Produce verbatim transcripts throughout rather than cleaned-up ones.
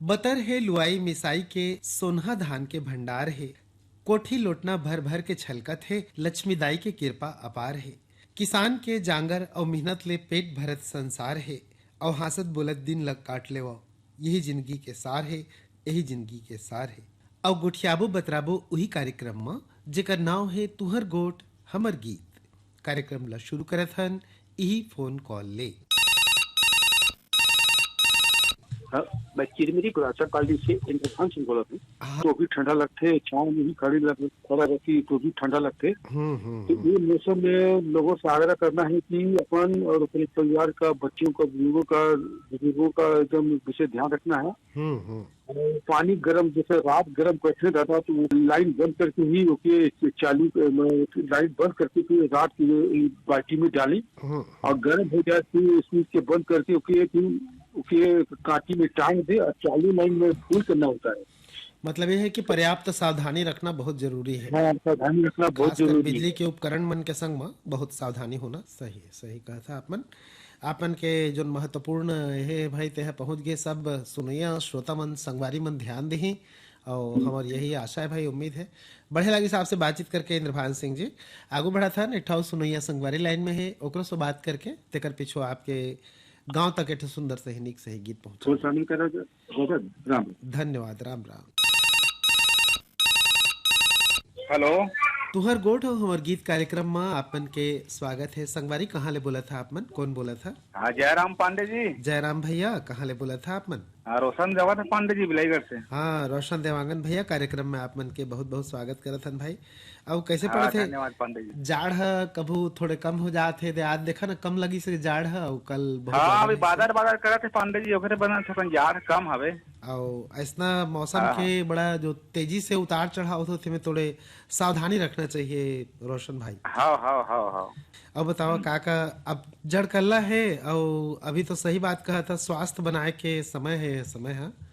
बतर हे लुआई मिसाई के, सोनहा धान के भंडार हे। कोठी लोटना भर भर के छलकत हे, लक्ष्मी दाई के किरपा अपार हे। किसान के जांगर अउ मिहनत ले पेट भरत संसार हे, अउ हाँसत बोलत दिन ल काट लेवव। यही जिनगी के सार हे, यही जिनगी के सार हे। अउ गोठियाबो बतराबो उही कार्यक्रम म, जेकर नांव हे तुंहर गोठ हमर गीत। कार्यक्रम ल शुरू करत हन इही फोन कॉल ले। हाँ, मैं चिरमिरी गुराचा कॉलोनी से इंद्रभान सिंह बोलत हूँ। हाँ। तो भी ठंडा लगथे, छाँव में ही खड़ी लग, खड़ा रहती तो भी ठंडा लगथे। हम्म, हम्म, तो हम्म। ये मौसम में लोगों से आग्रह करना है कि अपन और अपने परिवार का, बच्चों का, बुजुर्गों का, बुजुर्गों का एकदम विशेष ध्यान रखना है। हम्म, हम्म। और पानी गर्म, जैसे रात गर्म करथे दादा, तो वो लाइन बंद करके ही ओके चालू, अ, लाइन बंद करके फिर रात की बाल्टी में डाली हम्म। और गर्म हो जाए, फिर स्विच के बंद करके ओके, फिर ओके कांटी में टांग दे और चालू लाइन में फुल करना होता है। मतलब ये है कि पर्याप्त सावधानी रखना बहुत जरूरी है। हाँ, सावधानी रखना बहुत खासकर जरूरी बिजली है। के उपकरण मन के संग में बहुत सावधानी होना सही है। सही कहा था आप मन। आप मन के जोन महत्वपूर्ण हे भाई, तेह पहुंच गए। सब सुनैया श्रोता मन, संगवारी मन ध्यान देही, और हम्म। हमर यही आशा है भाई, उम्मीद है। बढ़िया लगिस आपसे बातचीत करके इंद्रभान सिंह जी। आगू बढ़त हन, एक ठो सुनैया संगवारी लाइन में है, ओकरो से बात करके तेकर पीछू आपके गांव तक एक ठो सुंदर से ही, नीक से ही गीत पहुंचा। फोन शामिल करा जा-, गजब, राम राम। धन्यवाद, राम राम। हेलो। तुहर गोठ अउ हमर गीत कार्यक्रम म आप मन के स्वागत है। संगवारी, कहाँ ले बोलत हा आप मन? कौन बोलत हा? हाँ, जयराम पांडे जी। जयराम भैया, कहाँ ले बोलत हा आप मन? हाँ, रोशन देवांगन पांडे जी, बिलाईगढ़ से। हाँ, रोशन देवांगन भैया, कार्यक्रम में आप मन के बहुत बहुत स्वागत करत हन भाई। अउ कैसे हाँ, पड़त हे? धन्यवाद पांडे जी। जाड़ ह कभू थोड़े कम हो जात हे, दे आज देखा ना, कम लगिस हे जाड़ ह, अउ कल बहुत हाँ, ज्यादा अभी लगिस हे। बादर बादर करत हे पांडे जी, ओकरे बना थोकन जाड़ कम हवे। अउ ऐसना मौसम हाँ, के हाँ। बड़ा जो तेजी से उतार चढ़ाव होथे, ओमे थोड़े सावधानी रखना चाहिए रोशन भाई। हाँ, हाँ, हाँ, हाँ। अब बतावा हम्म। का का, अब जड़कल्ला हे, अउ अभी तो सही बात कहा था, स्वास्थ्य बनाए के समय है, समय है।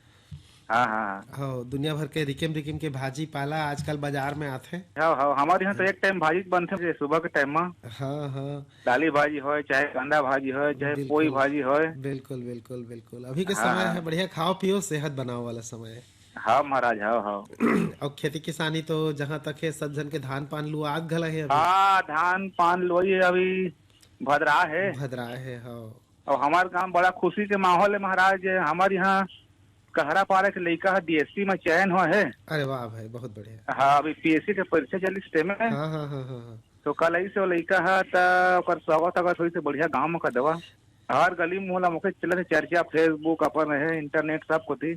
हाँ, हाँ, हाँ। हाँ, दुनिया भर के रिकिम रिकिम के भाजी पाला आजकल बाजार में आथे। हाँ, हाँ, हमारे यहाँ तो हाँ। एक टाइम भाजी बनथे, सुबह के टाइम में। हाँ, हाँ। दाली भाजी होय, चाहे कांदा भाजी होय, चाहे बिल्कुल। पोई भाजी होय। बिल्कुल, बिल्कुल, बिल्कुल। अभी के हाँ, समय हाँ। है, बढ़िया खाओ पियो, सेहत बनाओ वाला समय है। हाँ महाराज, हाँ, हाँ। अउ खेती किसानी तो जहाँ तक है, सब झन के धान पान लुआत घला है अभी। हाँ, धान पान लुआई है अभी, भदरा है। भदरा है, हाँ। अउ हमार गांव बड़ा खुशी के माहौल है महाराज। हमार यहाँ कहरा पारा के लइका ह डीएसपी में चयन हुआ है। अरे वाह भाई, बहुत बढ़िया। हाँ, अभी पीएससी के परीक्षा चलिस टेम में। हाँ, हाँ, हाँ, हाँ, हाँ। तो कल ऐसे वो लइका ह, त ओकर स्वागत अगर होई से बढ़िया गांव में कर देवा। हर गली मोहल्ला में ओके चलत है चर्चा, Facebook अपन है, इंटरनेट सब कोती।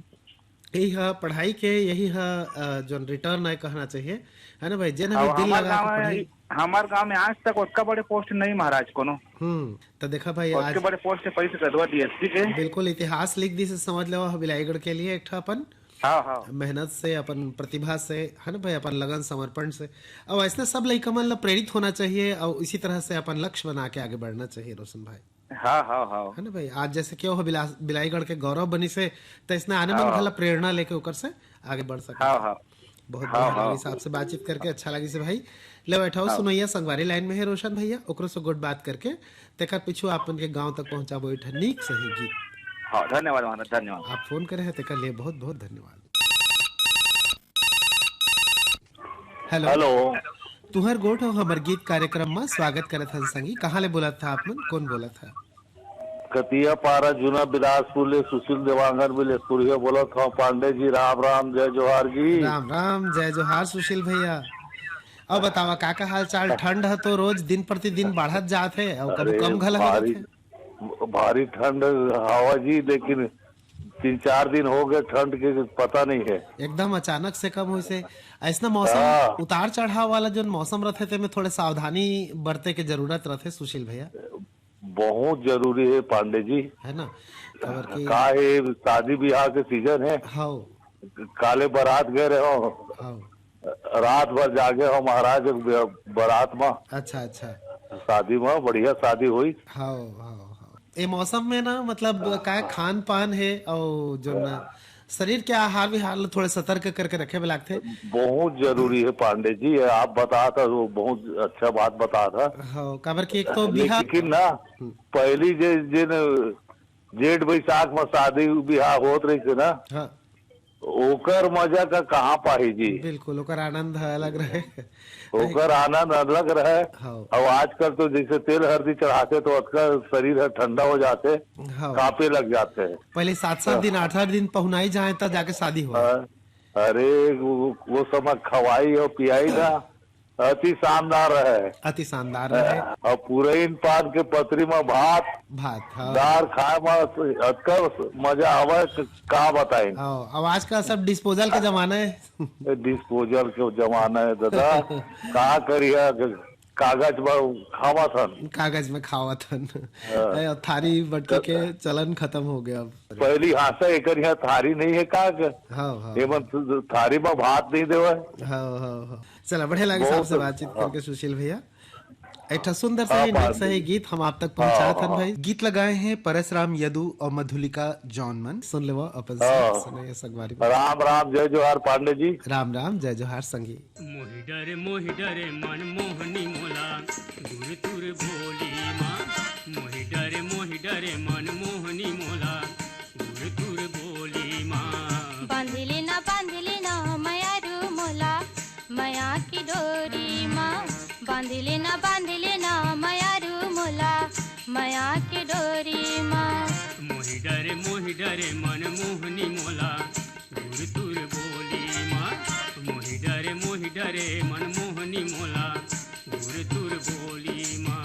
यही ह पढ़ाई के, यही ह, अ, जोन रिटर्न है कहना चाहिए, है ना भाई? जेन अब भी दिल हमार लगा गांव के में, पढ़ाई। हमार गांव में आज तक ओतका बड़े पोस्ट नहीं महाराज कोनो। हम्म, तो देखा भाई, ओतके आज बड़े पोस्ट है, पैसे गदवा डीएसपी के। बिल्कुल इतिहास लिख दी से समझ लेवा हो बिलाईगढ़ के लिए एक ठो अपन हाँ, हाँ। मेहनत से, अपन प्रतिभा से, है ना भाई, अपन लगन समर्पण से। और ऐसे सब लइका मन ला प्रेरित होना चाहिए और इसी तरह से अपन लक्ष्य बना के आगे बढ़ना चाहिए रोशन भाई। हाँ, हाँ, हाँ। है ना भाई, आज जैसे क्यों हो बिला-, बिलाईगढ़ के गौरव बनी से, तो इसने आने मन हाँ। घला प्रेरणा लेके ओकर से आगे बढ़ सकत हाँ, है। हाँ। बहुत हाँ, बढ़िया हाँ। लगिस आपसे बातचीत करके, अच्छा लगिस भाई। ले बैठा हो हाँ। सुनैया संगवारी लाइन में है रोशन भैया, ओकरो से गोठ बात करके तेकर पीछू आप मन के गांव तक पहुंचाबो एक ठन नीक सही गीत। हाँ, धन्यवाद महाराज, धन्यवाद। आप फोन करे हैं तेकर लिए बहुत बहुत धन्यवाद। हेलो। हेलो। तुहर गोठ हो हमर गीत कार्यक्रम में स्वागत करत हन संगी। कहाँ ले बोलत था आप मन? कौन बोलत था? कतिया पारा जूना बिलासपुर ले सुशील देवांगन बिलेसपुरिया बोलत हूँ। पांडे जी, राम राम, जय जोहार जी। राम राम, जय जोहार सुशील भैया। अब बतावा, का का हाल चाल? ठंड ह तो रोज दिन प्रतिदिन बढ़त जात हे, अउ कभू अरे, कम घला हो भारी, जात हे। भारी ठंड हवा जी, लेकिन तीन चार दिन हो गए ठंड के पता नहीं है। एकदम अचानक से कम होइसे। ऐसना मौसम हाँ। उतार चढ़ाव वाला जोन मौसम रथे, तेमे थोड़े सावधानी बरते के जरूरत रथे सुशील भैया। बहुत जरूरी है पांडे जी। है ना? काबर कि का है, शादी ब्याह के सीजन है। हाँ। काले बारात गए रहे हो। हाँ। रात भर जागे हो महाराज, ब-, बारात में। अच्छा, अच्छा। शादी में बढ़िया शादी हुई। हाँ, हाँ, हाँ। ए मौसम में ना, मतलब, का खान पान है और जो ना शरीर के आहार विहार ल थोड़े सतर्क करके रखे में लागथे। बहुत जरूरी है पांडे जी, ये आप बता था, वो बहुत अच्छा बात बता था। हाँ, काबर कि एक तो बिहार लेकिन ना, हम्म। पहली जे, जिन जेठ बैसाख में शादी ब्याह होत रही थी ना, हाँ। ओकर मजा का कहाँ पाही जी। बिल्कुल, ओकर आनंद ह अलग रहे। ओकर आनंद अलग रहे। हाँ। अब आजकल तो जैसे तेल हरदी चढ़ाथे तो ओतका शरीर ह ठंडा हो जाथे, हाँ। कांपे लग जाथे। पहले सात सात दिन, आठ आठ दिन पहुनाई जाए, तब जाके शादी हो। हाँ। अरे, वो, वो समय खवाई और पियाई ना, अति शानदार रहे। अति शानदार रहे। और पुरैन पान के पतरी में भात, भात, हाँ। दार खाए में अतका मजा आवे, क-, का बताई। हाँ, अब आजकल सब डिस्पोजल का जमाना है। ए, डिस्पोजल के जमाना है दादा। का करिया, कागज में खावत हन। कागज में खावत हन। हाँ। ए, थारी बटकी के चलन खत्म हो गया अब। पहली हासा एकर यहाँ थारी नहीं है का? हाँ, हाँ। एमन थारी में भात नहीं देवे। हाँ, हाँ, हाँ। चला, बढ़िया लागे बहुत आपसे बातचीत हाँ। करके सुशील भैया। एक ठा सुंदर सा हाँ, ही, बात next सा ही भी। गीत हम आप तक पहुंचात हाँ, हन हाँ। भाई। गीत लगाए हैं परसराम यदु और मधुलिका जॉन मन। सुन लेवा अपन हाँ। से, सुनैया संगवारी मन। राम राम, जय जोहार पांडे जी। राम राम, जय जोहार संगी। मोहि डरे, मोहि डरे मन मोहनी मोला, दूर दूर बोली माँ। मोहि डरे, मोहि डरे मन मोहनी मोला, दूर दूर बोली माँ। बांधिले ना, बांधिले ना मयारू मोला, मया की डोरी माँ। बांधिले ना, बांधिले ना मयारू मोला, मया की डोरी माँ। मोहि डरे, मोहि डरे मन मोहनी मोला, दूर दूर बोली माँ। मोहि डरे, मोहि डरे मन मोहनी मोला, दूर दूर बोली माँ।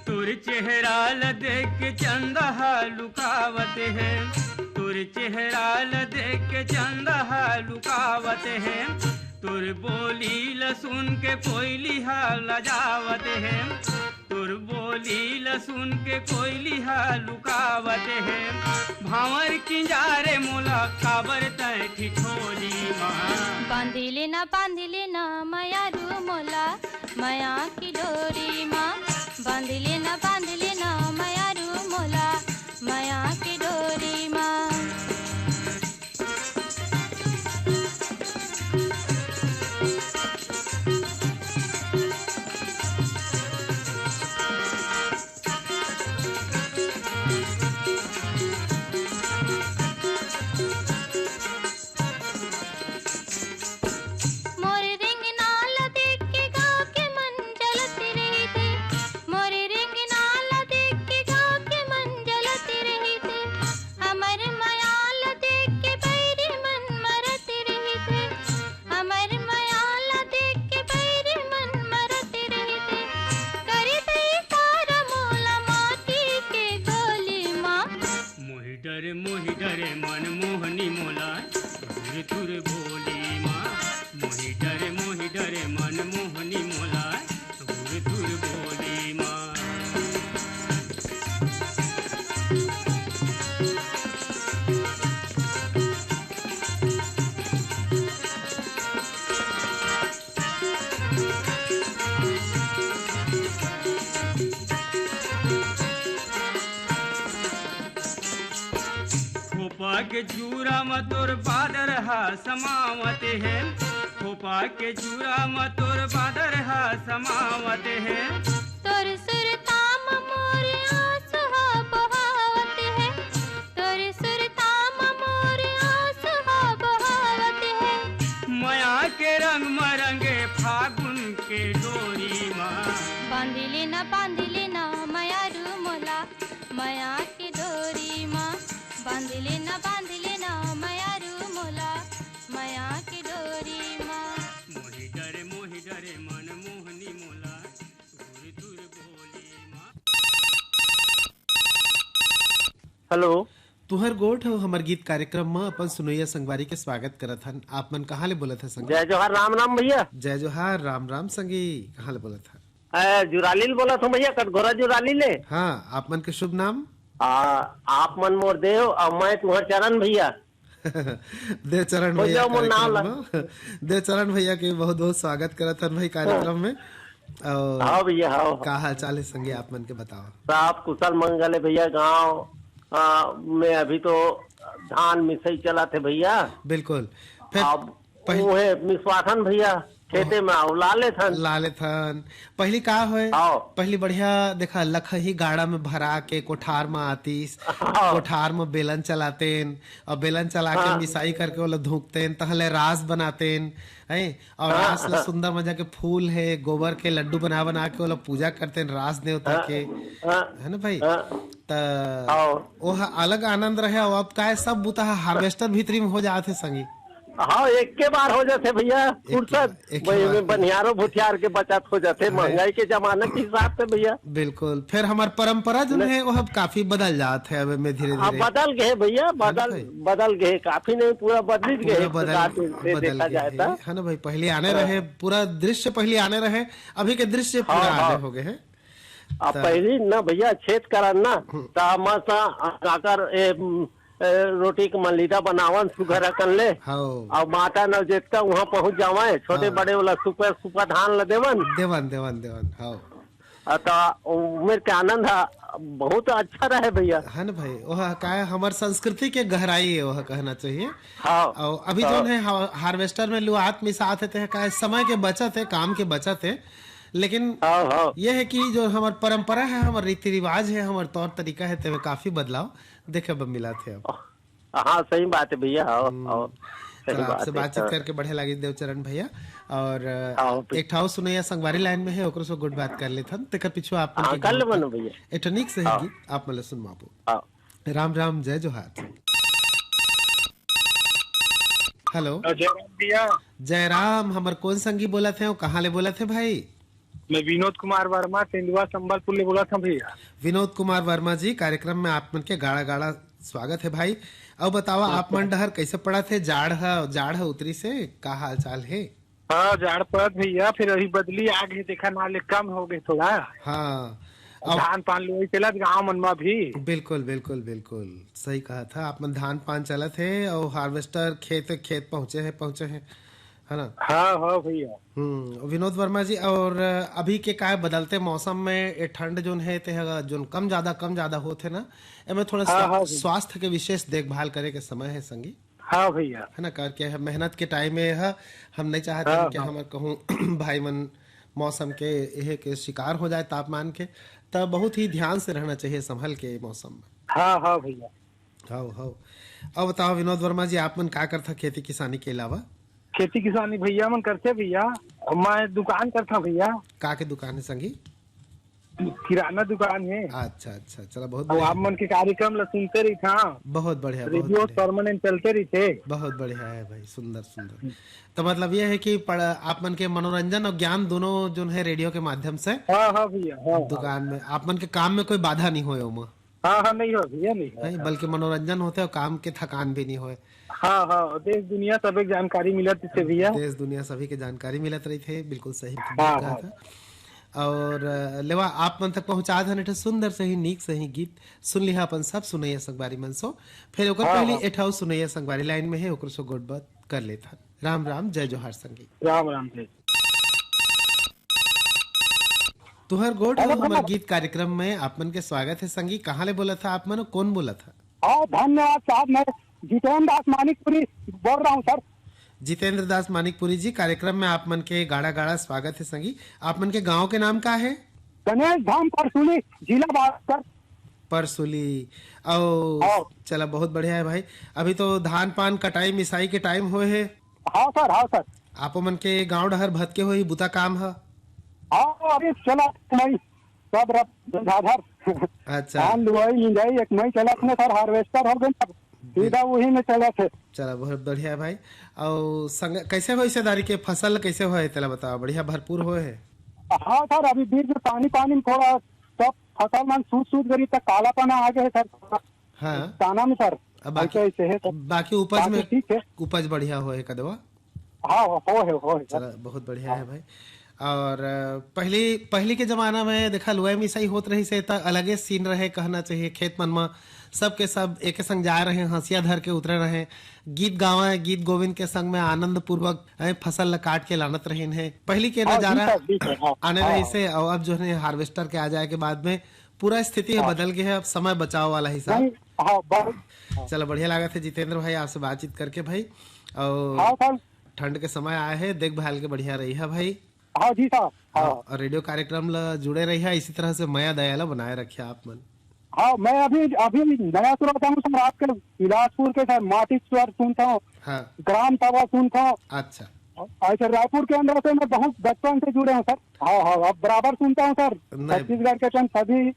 तोर चेहरा ल देख के चंदा हा लुकावत हे, तोर चेहरा ल देख के चंदा हा लुकावत हे, तोर बोली ल सुन के कोयली हा लजावत हे, तोर बोली ल सुन के कोयली हा लुकावत हे। भांवर किंजारे मोला काबर तै ठिठोली माँ। बांधिले ना, बांधिले ना मयारू मोला, मया की डोरी माँ। बांधिले ना, बांधिले ना मयारू मोला, मया की डोरी माँ। मोर रिंगना ल देख के गाँव के मन जलत रहिथे। मोर रिंगना ल देख के गाँव के मन जलत रहिथे। हमर मया ल देख के बैरी मन मरत रहिथे। हमर मया ल देख के बैरी मन मरत रहिथे। करि दे इशारा मोला माटी के गोली माँ। मोहि डरे, मोहि डरे मन मोहनी मोला, दूर दूर बोली माँ। मोहि डरे, मोहि डरे मन मोहनी मोला, दूर दूर बोली माँ। खोपा के चूरा म तोर बादर हा समावत हे, खोपा के चूरा म तोर बादर हा समावत हे। तोर सुरता म मोर आंसू हा बहावत हे, तोर सुरता म मोर आंसू हा बहावत हे। मया के रंग म रंगे फागुन के डोरी मा। बांधिले ना, बांधिले ना मयारू मोला, मया के डोरी मा। बांधिले ना, बांधिले ना मयारू मोला, मया के डोरी मा। मोहि डरे, मोहि डरे मन मोहनी मोला, दूर दूर बोली मा। हेलो। तुहर गोठ अउ हमर गीत कार्यक्रम म अपन सुनैया संगवारी के स्वागत करत हन। आप मन कहाँ ले बोलत ह संगी? जय जोहार, राम राम भैया। जय जोहार, राम राम संगी। कहाँ ले बोलत ह? अ, जुराली ले बोलत हूँ भैया, कटघोरा जुराली ले। हाँ, आप मन के शुभ नाम? आ, आप मन मोर देव अउ मैं तुहर चरण भैया। दे चरण हो भैया जाओ मोर नाम ला। कार्यक्रम म। दे चरण भैया के बहुत बहुत स्वागत करत हन भाई कार्यक्रम में। अउ हाँ भैया, हाँ। का हाल चाल है संगी, आप मन के बताओ। सब कुशल मंगल है भैया, गाँव हाँ, मैं अभी तो धान मिसई चलत हे भैया। बिल्कुल। फिर अब पहल- उहे मिसवाथन भैया, खेते में अउ ला लेथन। ला लेथन। पहली का होय? हाँ। पहली बढ़िया देखा, लखही गाड़ा में भरा के कोठार में आतिस, हाँ। कोठार में बेलन चलातेन, अउ बेलन चला के हाँ। मिसाई करके ओला धूकतेन, तहले रास बनातेन, हैं? अउ हाँ, रास ला हाँ। सुंदर मजा के फूल हे, गोबर के लड्डू बना बना के ओला पूजा करतेन रास देवता हाँ, के, हाँ, है ना भाई? हाँ। त हाँ। ओह अलग आनंद रहे। अउ अब का हे, सब बुता ह हार्वेस्टर भीतरी में हो जात हे संगी। हाँ, एक के बार हो जाथे भैया, एक के फुर्सत। बार, एक के वही बार। में बनिहारो भुथियार के बचत हो जाथे, हाँ। महंगाई के जमाना के हिसाब से भैया। बिल्कुल, फिर हमार परंपरा जो नहीं। है वो अब काफी बदल जात है अब में धीरे हाँ, धीरे। बदल गए भैया, हाँ बदल, भाई। बदल गए, काफी नहीं, पूरा बदल पूरा गए, एक बदल, प्रकार से बदल देखा गए जाए है, तो। है ना भाई? पहले आने हाँ। रहे, पूरा दृश्य पहले आने रहे, अभी के दृश्य हाँ, पूरा आने हाँ। हो गए हैं। अब त- पहली ना भैया, खेत करन ना, हम्म। त मस्त काकर ए, ए, रोटी के मलीदा बनावन सुघर अकन ले। हाँ। अब माता न जेतका वहाँ पहुँच जावे, छोटे हाँ। बड़े वाला सुपर, सुपर धान ल देवन। देवन, देवन, देवन, हाँ। आ, त उमेर के आनंद ह बहुत अच्छा रहे भैया। है ना भाई, वह का है, हमार संस्कृति के गहराई है, वह कहना चाहिए। हाँ। और अभी हाँ। जौन है हा-, हार्वेस्टर में लुआत मिसात है, ते का है, समय के बचत है, काम के बचत है, लेकिन हाँ, हाँ। ये है कि जो हमार परंपरा है, हमार रीति रिवाज है, हमार तौर तरीका है, तेमे काफी बदलाव देखे बर मिला थे अब। हाँ, सही बात है भैया, हाँ, हम्म। हाँ, सही चला, बात आपसे है, बातचीत हाँ। करके बढ़िया लगी देवचरण भैया। और, अ, हाँ, भैया। एक ठाव सुनैया संगवारी लाइन में है, ओकरो से गुड बात कर लेथन, तेकर पीछू आप मन हाँ, के कर गाँव लेबो का ना भैया। एक ठो नीक से हाँ। गीत आप मन ल सुनवाबो। हाँ। राम राम, जय जोहार। हेलो। जय राम भैया। जय राम, हमर कौन संगी बोलत है, कहाँ ले बोलत है भाई? मैं विनोद कुमार वर्मा, तेंदुआ संबलपुर ले बोलत हूँ भैया। विनोद कुमार वर्मा जी, कार्यक्रम में आप मन के गाड़ा गाड़ा स्वागत है भाई। अब बतावा, हाँ, आप मन डहर कैसे पड़त है? जाड़ ह, जाड़ ह उतरी से, का हाल चाल है? हाँ, जाड़ पड़त भैया, फिर अभी बदली आ गई, देखा ना ले कम हो गए थोड़ा। हाँ, अब धान पान लुआई चलत गाँव मन में भी। बिल्कुल, बिल्कुल, बिल्कुल सही कहा था आप मन। धान पान चलत है और हार्वेस्टर खेत, खेत पहुँचे है, पहुँचे है, है ना? हाँ, हाँ भैया। हम्म, विनोद वर्मा जी, और अभी के काय बदलते मौसम में ये ठंड जोन है, ते ह जोन कम ज्यादा, कम ज्यादा होत है ना, एमे थोड़ा हाँ, स्वा-, हाँ भैया। स्वास्थ्य के विशेष देखभाल करे के समय है संगी। हाँ भैया। है ना, करके है मेहनत के टाइम में है, हम नहीं चाहते हाँ, हैं कि हाँ। हमारे कहूँ भाई मन मौसम के यह के शिकार हो जाए तापमान के, तब बहुत ही ध्यान से रहना चाहिए संभल के मौसम में। हाँ, हाँ भैया। हाँ, हाँ। अब बताओ विनोद वर्मा जी, आप मन का करथा खेती किसानी के अलावा? खेती किसानी भैया मन करथे भैया, मैं दुकान करथा भैया। का के दुकान है संगी? किराना दुकान है। अच्छा, अच्छा, चला बहुत अब बढ़िया आप है। मन के कार्यक्रम ला सुनते रहिथा। बहुत बढ़िया, बहुत रेडियो बढ़िया। परमानेंट चलते रहिथे। बहुत बढ़िया है भाई, सुंदर, सुंदर। तो मतलब ये है कि पढ़-, आप मन के मनोरंजन और ज्ञान दोनों जो है रेडियो के माध्यम से हाँ, हाँ भैया, हाँ, हाँ। दुकान में आप मन के काम में कोई बाधा नहीं होए ओमा। हाँ, हाँ, नहीं हो भैया, नहीं हो। नहीं, बल्कि मनोरंजन होते और काम के थकान भी नहीं होए। हाँ, हाँ, देश दुनिया सब एक जानकारी मिलत रहिथे भैया। देश दुनिया सभी के जानकारी मिलत रहिथे, बिल्कुल सही हाँ, बात कहा हाँ। था। और, अ, लेवा आप मन तक पहुंचा देन एक ठो सुंदर से ही, नीक से ही गीत सुन लिहा अपन सब सुनैया संगवारी मन सो। फिर ओकर हाँ, पहली हाँ। एक ठो सुनैया संगवारी लाइन में है, ओकर सो गोठ बात कर लेथन। राम राम, जय जोहार संगी। राम राम, जय। तुहर गोठ हेलो, हमर हेलो। गीत कार्यक्रम में आप मन के स्वागत है संगी। कहाँ ले बोलत हा आप मन, कौन बोलत हा? हाँ, धन्यवाद साहब, मैं जितेंद्र दास मानिकपुरी बोल रहा हूँ सर। जितेंद्र दास मानिकपुरी जी, कार्यक्रम में आप मन के गाड़ा गाड़ा स्वागत है संगी। आप मन के गांव के नाम का है? गणेश धाम परसुली, जिला बागेश्वर। परसुली। ओ, हाँ। चला, बहुत बढ़िया है भाई। अभी तो धान पान कटाई मिसाई के टाइम होए है। हाँ सर, हाँ सर। आप मन के गांव डहर भतके होही बुता काम ह? हाँ, अभी चला नहीं, सब रब धंधाधर। अच्छा। धान लुआई, मिंजाई, एक मई चलत में सर, हार्वेस्टर हो गए, अब सीधा वही में चलत है। चला, बहुत बढ़िया है भाई। और संग, कैसे होए हिस्सेदारी के फसल, कैसे होए, तेला बताओ, बढ़िया भरपूर होए है? हाँ सर, अभी बीच में पानी, पानी में थोड़ा सब फसल मन सूत, सूत गरी तक कालापना आ गए है सर। हाँ। दाना में सर, अब बाकी, ऐसे, ऐसे है सर। बाकी उपज बाकी में, ठीक है। उपज बढ़िया होए है कदवा? हाँ, हो, हो है, हो है सर। चला, बहुत बढ़िया हाँ। है भाई। और, अ, पहली, पहली के जमाना में देखा, लुआई मिसाई होत रहिस हे, त अलगे सीन रहे, कहना चाहिए। खेत मन म सबके सब एके संग जाए रहे, हंसिया धर के उतरे रहे, गीत गावे, गीत गोविंद के संग में आनंद पूर्वक, ए, फसल ल काट के लानत रहिन हे। पहली के हाँ, नजारा जी सर, जी सर, हाँ, आने हाँ, रहिस हे, और अब जो है हार्वेस्टर के आ जाए के बाद में पूरा स्थिति ह हाँ। बदल गए है, अब समय बचाव वाला हिसाब। नहीं, हाँ, बहुत। चलो, बढ़िया लागत हे जितेंद्र भाई, आपसे बातचीत करके भाई। और हाँ सर। ठंड के समय आए हे, देखभाल के बढ़िया रही है भाई। हाँ जी सर। हाँ। हाँ, और रेडियो कार्यक्रम ला जुड़े रही है, इसी तरह से मया दया ला बनाए रखे आप मन। हाँ, मैं अभी, अभी नया सुरत हूँ सर, आपके बिलासपुर के सर, माटी स्वर सुनता हूँ, हाँ। ग्राम सभा सुनता हूँ। अच्छा। और सर, रायपुर के अंदर से मैं बहुत बचपन से जुड़े हूँ सर। हाँ, हाँ, अब बराबर सुनता हूँ सर। नहीं। छत्तीसगढ़ के अपन सभी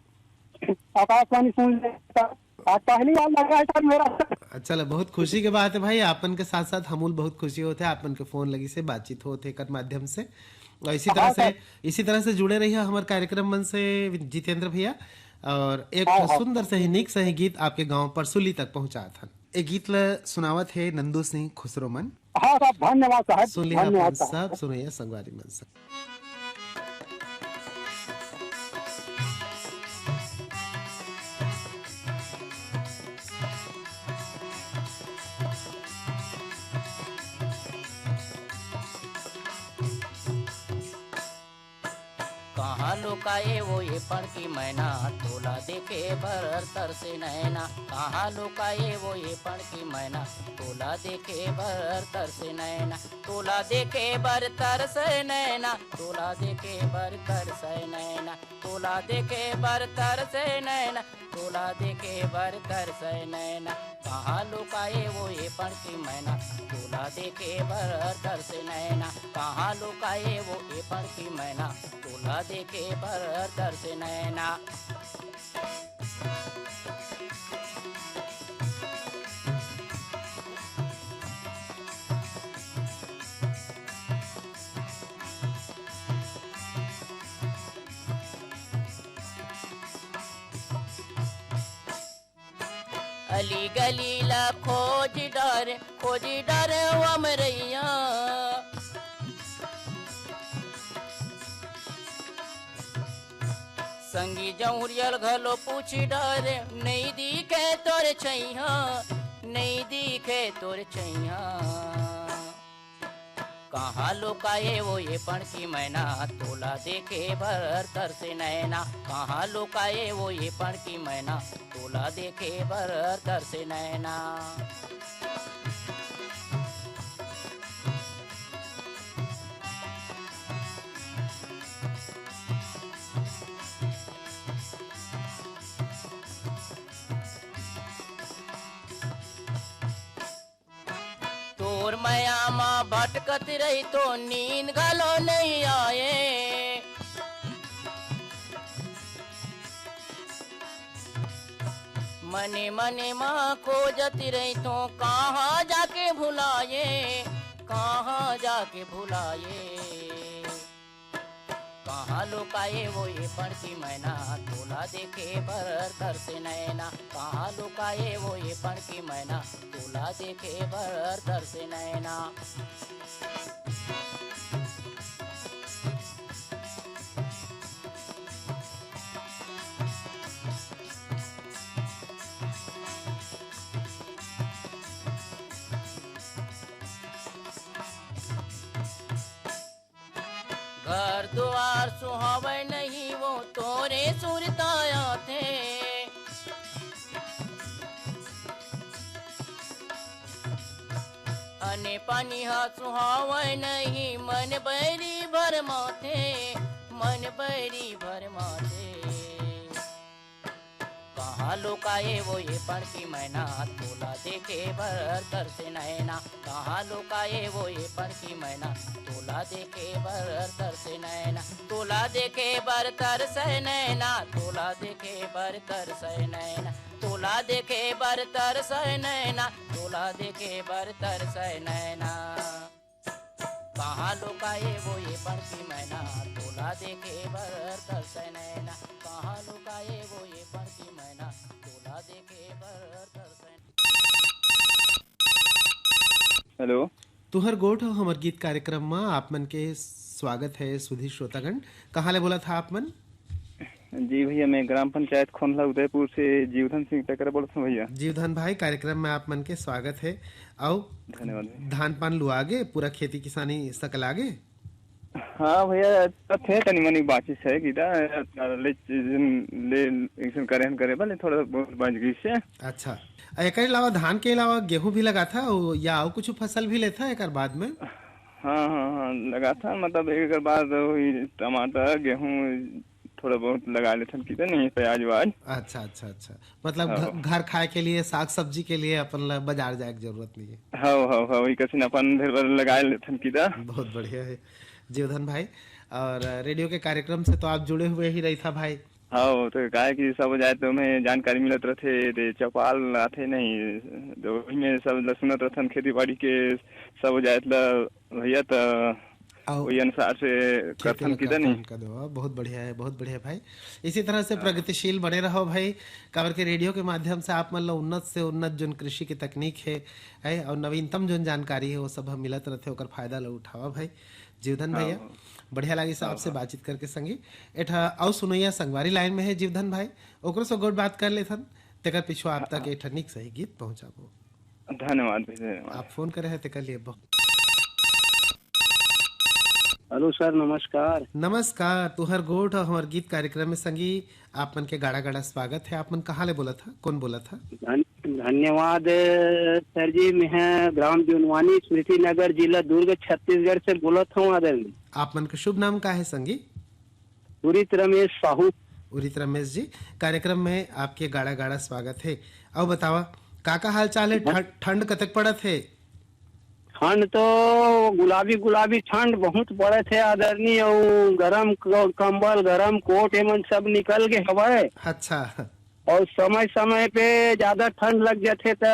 आकाशवाणी सुन लेता। आज पहली बार लगा है सर मेरा। अच्छा, ले, बहुत खुशी के बात है भाई, आपन के साथ साथ हमूल बहुत खुशी होते हैं, आपन के फोन लगी से बातचीत होते एकर माध्यम से। और इसी तरह हाँ से, सर। इसी तरह से जुड़े रहिए हमारे कार्यक्रम मन से जितेंद्र भैया। और एक हाँ, हाँ। सुंदर से ही, नीक से ही गीत आपके गांव परसुली तक पहुंचात हन। ए गीत ल सुनावत हे नंदू सिंह खुसरो मन। हाँ साहब, धन्यवाद साहब, सुन लिया धन्यवाद अपन साहब। सब सुनैया संगवारी मन सब। कहाँ लुकाए वो ये पड़की मैना, तोला देखे बर तरसे नैना। कहाँ लुकाए वो ये पड़की मैना, तोला देखे बर तरसे नैना। तोला देखे बर तरसे नैना, तोला देखे बर तरसे नैना, तोला देखे बर तरसे नैना, तोला देखे बर तरसे नैना। कहाँ लुकाए वो ये पड़की मैना, तोला देखे बर तरसे नैना। कहाँ लुकाए वो ये पड़की मैना, तोला देखे बर तरसे नैना। अली गली ला खोज डारे, खोज डारे ओ अमरैया। संगी जौहरियल घलो पूछ डारे, नई दिखे तोर छैया, नई दिखे तोर छैया। कहाँ लुकाए वो ये पड़की मैना, तोला देखे बर तरसे नैना। कहाँ लुकाए वो ये पड़की मैना, तोला देखे बर तरसे नैना। तोर मया म भटकत रही तो नींद घलो नइ आए। मने मने म खोजत रही तो कहाँ जाके भुलाए, कहाँ जाके भुलाए। कहाँ लुकाए वो ये पड़की मैना, तोला देखे बर तरसे नैना। कहाँ लुकाए वो ये पड़की मैना, तोला देखे बर तरसे नैना। घर दुआर सुहावय नहीं, वो तोरे सुरता आथे। अने पानी हा सुहावय नहीं, मन बैरी भरमाथे, मन बैरी भरमाथे। कहाँ लुकाए वो ये पड़की मैना, तोला देखे बर तरसे नैना। कहाँ लुकाए वो ये पड़की मैना, तोला देखे बर तरसे नैना। तोला देखे बर तरसे नैना, तोला देखे बर तरसे नैना, तोला देखे बर तरसे नैना, तोला देखे बर तरसे नैना। कहाँ लुकाए वो ये पड़की मैना, तोला देखे बर तरसे नैना। कहाँ लुकाए वो ये पड़की मैना, तोला देखे बर तरसे नैना। हेलो। तुहर गोठ ह हमर गीत कार्यक्रम म आप मन के स्वागत है सुधी श्रोतागण। कहाँ ले बोलत हा आप मन? जी भैया, मैं ग्राम पंचायत खोनला उदयपुर से जीवधन सिंह टकरा बोलत हूँ भैया। जीवधन भाई, कार्यक्रम में आप मन के स्वागत है। अउ धन्यवाद भैया। धान पान लुआगे, पूरा खेती किसानी सकलागे? हाँ भैया, तो थे तनी मनी बाँचिस हे कि दा, ले, ले, अइसन करे हन करे बर, ले थोड़ा बहुत बाँच गइस हे। अच्छा, एकर अलावा, धान के अलावा गेहूं भी लगाथा अउ या अउ कुछ फसल भी लेथा एकर बाद में? हाँ, हाँ, हाँ, लगाथा, मतलब एकर बाद वही टमाटर, गेहूं, थोड़ा बहुत लगा लेथन कि दा, नहीं प्याज व्याज। अच्छा, अच्छा, अच्छा। मतलब घ-, हाँ। घर खाए के लिए, साग सब्जी के लिए अपन ला बाजार जाए के जरूरत नहीं है। हाँ, हाँ, हाँ, वही कसिन अपन ढेर बर लगा लेथन कि दा। बहुत बढ़िया है जीवधन भाई। और रेडियो के कार्यक्रम से तो आप जुड़े हुए ही रहिथा भाई। हाँ, वो तो काहे कि सब जाए तो में जानकारी मिलत रथे, ते चौपाल आथे नहीं, तो वही में सब ला सुनत रथन खेती बाड़ी के, सब जाए ला भैया, तो अउ वही अनुसार से खेती करथन ला कि दा करथन नहीं। का दो, बहुत बढ़िया है, बहुत बढ़िया भाई। इसी तरह से हाँ। प्रगतिशील बने रहो भाई, काबर के रेडियो के माध्यम से आप मन ला उन्नत से उन्नत जोन कृषि के तकनीक है, है और नवीनतम जोन जानकारी है, वो सब हम मिलत रथे, ओकर फायदा ला उठावा भाई। जीवधन हाँ, भैया, हाँ। बढ़िया लागिस हाँ, आपसे हाँ। बातचीत करके संगी। एठा अउ सुनैया संगवारी लाइन में है जीवधन भाई, ओकरो से गोठ बात कर लेथन, तेकर पीछू आप हाँ, तक हाँ। एठा नीक सही गीत पहुंचाबो। धन्यवाद भैया, धन्यवाद। आप फोन करे हैं तेकर लिए बहुत। हेलो सर, नमस्कार। नमस्कार, तुहर गोठ और हमर गीत कार्यक्रम में संगी आप मन के गाड़ा गाड़ा स्वागत है। आप मन कहाँ ले बोलत हा, कौन बोलत हा? धन-, धन्यवाद सर जी, मैं ग्राम जुनवानी, स्मृति नगर, जिला दुर्ग, छत्तीसगढ़ से बोलत हूँ आदरणीय। आप मन के शुभ नाम का है संगी? उरित रमेश साहू। उरित रमेश जी, कार्यक्रम में आपके गाड़ा गाड़ा स्वागत है। अब बतावा, का का हाल चाल है? बस। ठंड, ठंड कतक पड़त है? ठंड तो गुलाबी गुलाबी ठंड बहुत पड़त है आदरणीय, अउ गरम क-, कंबल, गरम कोट, एमन सब निकल गे हवय। अच्छा। और समय समय पे ज्यादा ठंड लग जाथे त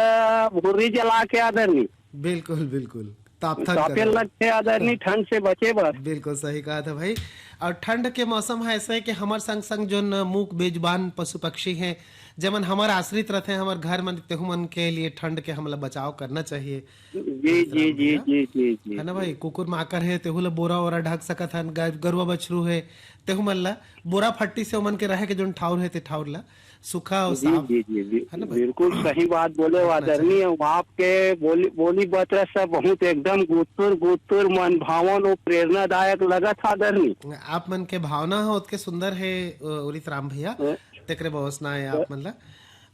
भुर्री जला के आदरणीय। बिल्कुल, बिल्कुल। तापथन तापे करो। लगथे आदरणीय, ठंड से बचे बर। बिल्कुल सही कहा था भाई। और ठंड के मौसम है ऐसे है कि हमर संग संग जोन मूक बेजुबान पशु पक्षी हैं, जेमन हमर आश्रित रहते हैं, हमर घर मन, तेहू मन के लिए ठंड के हमला बचाव करना चाहिए। जी, जी, जी, भैया। जी, जी, जी, है ना भाई, जी। कुकुर माकर है, तेहू ला बोरा ओरा ढक सकत हन, ग-, गरुआ बछरू है, तेहू मन ला बोरा फट्टी से ओमन के रहे के जोन ठाउर है, ते ठाउर ला सुखा और जी, साफ, जी, जी, जी। है ना भाई? बिल्कुल सही बात बोले हो रखना आदरणीय। चाहिए। आपके बोली, बोली बतरा सब बहुत एकदम गुतुर, गुतुर मन भावन और प्रेरणादायक लगत है आदरणीय। आप मन के भावना हो ओतके सुंदर है, अ, उदित राम भैया। हाँ। तेकरे बवसना है आप हाँ। मन ला।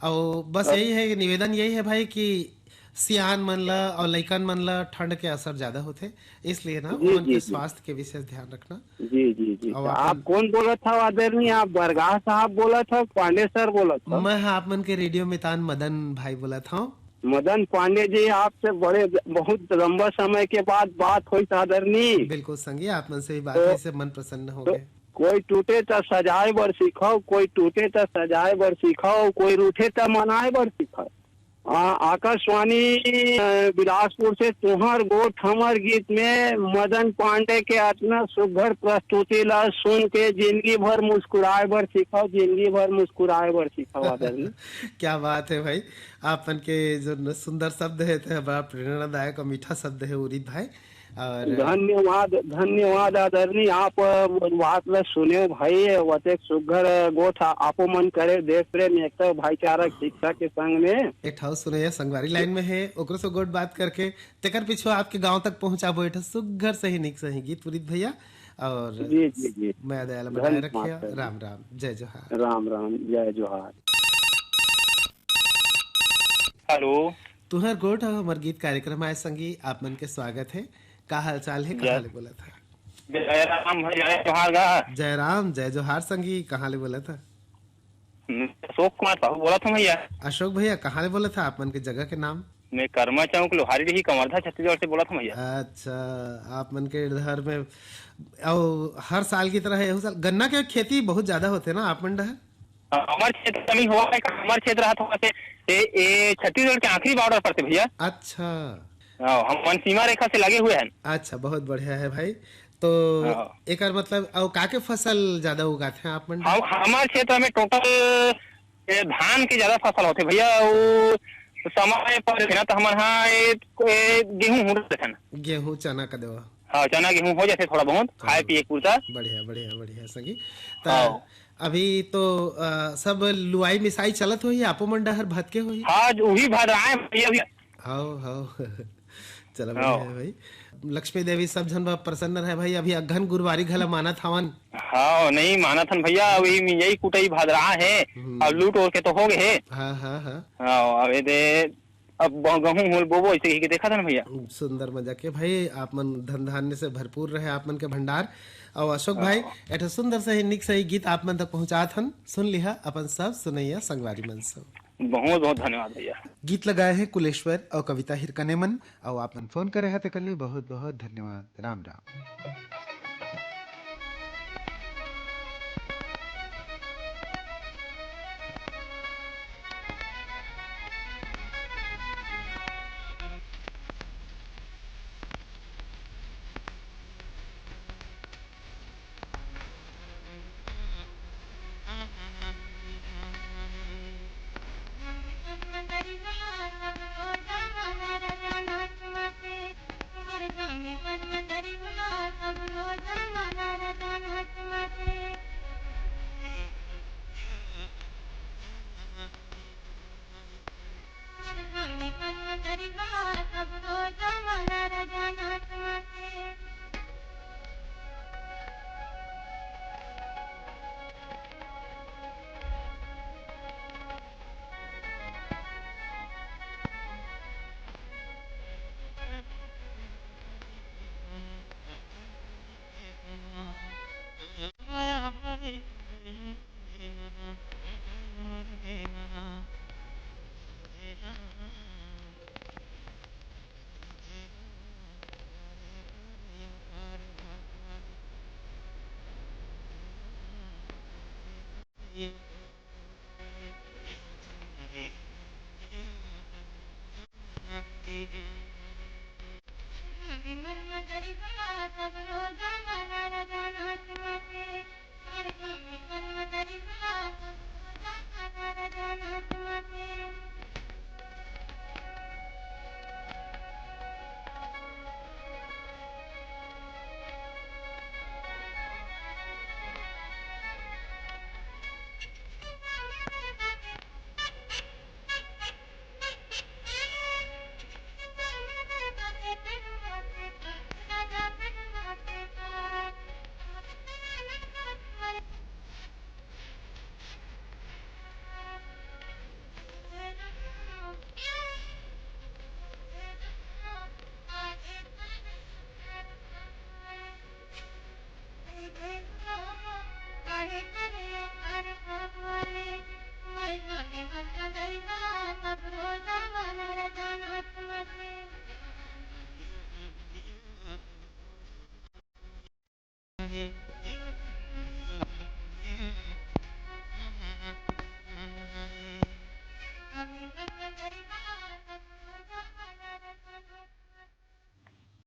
और बस हाँ। यही है, निवेदन यही है भाई कि सियान मन ला और लइकन मन ला ठंड के असर ज्यादा होथे, इसलिए ना जी, ओमन जी, के जी। स्वास्थ्य के विशेष ध्यान रखना। जी, जी, जी। और तो आप अपन कौन बोलत हव आदरणीय? आप बरगाह साहब बोलत हव, पांडे सर बोलत हव? मैं ह आप मन के रेडियो मितान मदन भाई बोलत हव। मदन पांडे जी, आपसे बड़े, बहुत लंबा समय के बाद बात होइस आदरणीय। बिल्कुल संगी, आप मन से भी बात तो, होइस से मन प्रसन्न हो तो गए। कोई टूटे त सजाए बर सीखव, कोई टूटे त सजाए बर सीखव, कोई रूठे त मनाए बर सीखव। आ, आकाशवाणी, अ, बिलासपुर से तुहर गोठ हमर गीत में मदन पांडे के अतना सुघर प्रस्तुति ला सुन के जिंदगी भर मुस्कुराए बर सीखव, जिंदगी भर मुस्कुराए बर सीखव आदरणीय। क्या बात है भाई, आप मन के जो न-, सुंदर शब्द है, ते बड़ा प्रेरणादायक और मीठा शब्द है उदित भाई। और धन्यवाद, धन्यवाद आदरणीय, आप, अ, बात ला सुने भाई, वतेक सुघर गोठ आ-, आपो मन करे, देश प्रेम, एकता, भाईचारा, शिक्षा के संग में। एक ठाउर सुनैया संगवारी लाइन में है, ओकरो से गोठ बात करके, तेकर पीछू आपके गांव तक पहुंचाबो एक ठो सुघर सही निक सही गीत उदित भैया। और जी, जी, जी। मया दया ला बनाए धन्यवाद रखे। सर। राम राम, जय जोहार। राम राम, जय जोहार। हेलो। तुहर गोठ हमर गीत कार्यक्रम आए संगी, आप मन के स्वागत है। का हाल चाल है, कहाँ ले बोलत हा? जय राम भैया, जय जोहार गा। जय राम, जय जोहार संगी, कहाँ ले बोलत हा? मैं अशोक कुमार साहू बोलत हूँ भैया। अशोक भैया, कहाँ ले बोलत हा? आप मन के जगह के नाम? मैं कर्मा चौक, लोहारी डीही, कवर्धा, छत्तीसगढ़ से बोलत हूँ भैया। अच्छा, आप मन के इधर में, अउ हर साल की तरह एहू साल गन्ना के खेती बहुत ज्यादा होथे ना आप मन डहर? हमर क्षेत्र कमी हुआ है, हमर क्षेत्र हा थोड़ा से, ए, ए, छत्तीसगढ़ के आखिरी बॉर्डर पर थे भैया। अच्छा। हाँ, हम वन सीमा रेखा से लगे हुए हैं। अच्छा, बहुत बढ़िया है भाई। तो हाँ। एकर मतलब, अउ का के फसल ज्यादा उगाथे आप मन? हम, हमर क्षेत्र में टोटल, ए, धान के ज्यादा फसल होथे भैया, अउ समय पर ना तो हमर हाँ, ए, ए, गेहूं हो देथे ना। गेहूं, चना का देवा। हाँ, चना गेहूं हो जाथे थोड़ा बहुत, खाए हाँ। पिए के पुरता। बढ़िया, बढ़िया, बढ़िया संगी। त हाँ। अभी तो, अ, सब लुआई मिसाई चलत होही, आपो मन डहर भतके होही? हाँ, जो उही भदराए भैया, अभी। हव, हव। चला, बढ़िया हे भाई। लक्ष्मी देवी सब झन बर प्रसन्न रहे भाई, अभी अघन गुरुवारी घला मानत हवन। हाँ, नहीं मानत हन भैया, अभी मिंजई कुटई भदरा हे, हम्म। अब लूट ओर के तो हो गए हे। हाँ, हाँ, हाँ। हाँ, अब ये दे, अब ब-, गहूं होल बोबो, ऐसे कहिके देखत हन भैया। सुंदर मजा के भाई, आप मन धन धान्य से भरपूर रहे आप मन के भंडार। और अशोक भाई, हाँ। एक ठो सुंदर से ही निक से ही गीत आप मन तक पहुंचात हन, सुन लिहा अपन सब सुनैया संगवारी मन से। बहुत बहुत धन्यवाद भैया। गीत लगाए हे कुलेश्वर और कविता हिरकने मन, और आप मन फोन करे हे तेकर लिए बहुत बहुत धन्यवाद। राम राम।